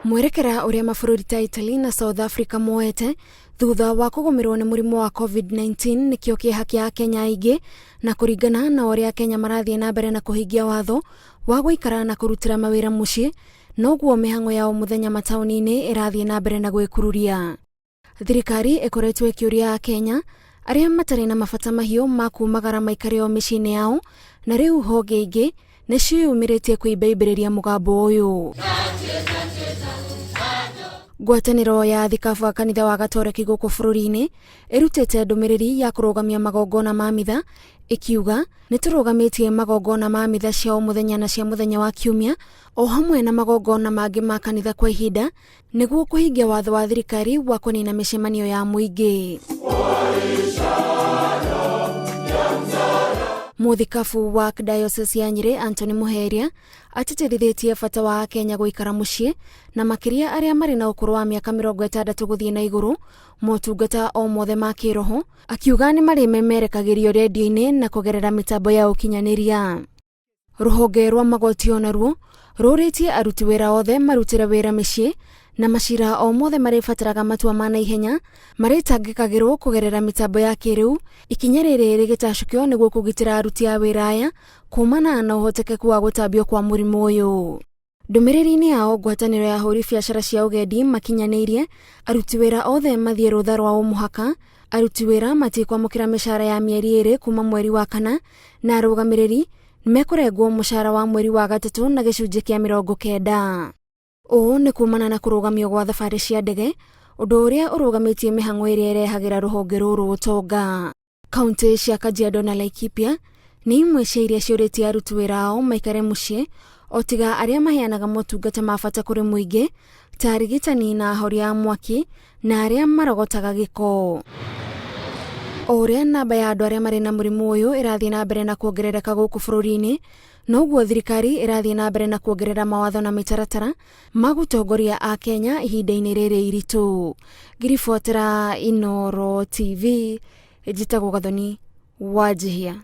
Mwerekera ũrĩa mabũrũri ta Italy na South Africa moete thutha wa kũgũmĩrwo nĩ mũrimũ wa COVID-19 nĩkĩo kĩeha kĩa Akenya aingĩ, na kũringana na ũrĩa Akenya marathiĩ na mbere na kũhingia watho wa gũikara na kũrutĩra mawĩra mũciĩ, noguo mĩhang'o ya o mũthenya mataũni-inĩ ĩrathiĩ na mbere na gwĩkururia. Thirikari ĩkoretwo ĩkĩũria Akenya arĩa matarĩ na mabata mahiũ ma kumagara maikare o mĩciĩ-inĩ yao, na rĩu honge ingĩ nĩ ciĩyumĩrĩtie kwĩimbaimbĩrĩria mũgambo ũyũ. Ngwatanĩro ya athikabu a kanitha wa Gatoreki gũkũ bũrũri-inĩ ĩrutĩte ndũmĩrĩri ya kũrũgamia magongona ma mitha ĩkiuga nĩ tũrũgamĩtie magongona ma mitha cia o mũthenya na cia mũthenya wa kiumia o hamwe na magongona mangĩ ma kanitha kwa ihinda nĩguo kũhingia watho wa thirikari wa kũnina mĩcemanio ya mũingĩ. Mũthikabu wa Diocese ya Nyĩrĩ Anthony Muheria atĩtĩrithĩtie bata wa Akenya gũikara mũciĩ na makĩria arĩa marĩ na ũkũrũ wa mĩaka 60 gũthiĩ na igũrũ motungata o mothe ma kĩroho akiuga nĩ marĩmemerekagĩrio rendio-inĩ na kũgerera mĩtambo ya ũkinyanĩria. Rũhonge rwa magoti onaruo rũrĩtie aruti wĩra othe marutĩre wĩra mĩciĩ na macira o mothe marĩbataraga matua ma naihenya marĩtangĩkagĩrwo kũgerera mĩtambo ya kĩrĩu, ikinya rĩrĩ rĩgĩtacũkio nĩguo kũgitĩra aruti a wĩra aya kumana na ũhotekeku wa gũtambio kwa mũrimũ ũyũ. Ndũmĩrĩri-inĩ yao ngwatanĩro ya ahũri biacara cia ũgendi makinyanĩirie aruti wĩra othe mathiĩ rũtha rwa o mũhaka, aruti wĩra matikwamũkĩra mĩcara ya mĩeri ĩrĩ kuma mweri wa kana na arũgamĩrĩri mekũrengwo mũcara wa mweri wa gatatũ na gĩcunjĩ kĩa 90. Ũũ nĩ kumana na kũrũgamio gwa thabarĩ cia ndege, ũndũ ũrĩa ũrũgamĩtie mĩhang'o ĩrĩa ĩrehagĩra rũhonge rũrũ ũtonga. Kauntĩ cia Kajiado na Laikipia nĩ imwe cia iria ciũrĩtie aruti wĩra ao maikare mũciĩ o tiga arĩa maheanaga motungata ma bata kũrĩ mũingĩ ta arigitani na ahoria a mwaki na arĩa marogotaga gĩko. O ũrĩa namba ya andũ arĩa marĩ na mũrimũ ũyũ ĩrathiĩ na mbere na kuongerereka gũkũ bũrũri-inĩ, noguo thirikari ĩrathiĩ na mbere na kuongerera mawatho na mĩtaratara ma gũtongoria Akenya ihinda-inĩ rĩrĩ iritũ. Ngĩribotera Inooro TV, njĩtagwo Gathoni Wanjihia.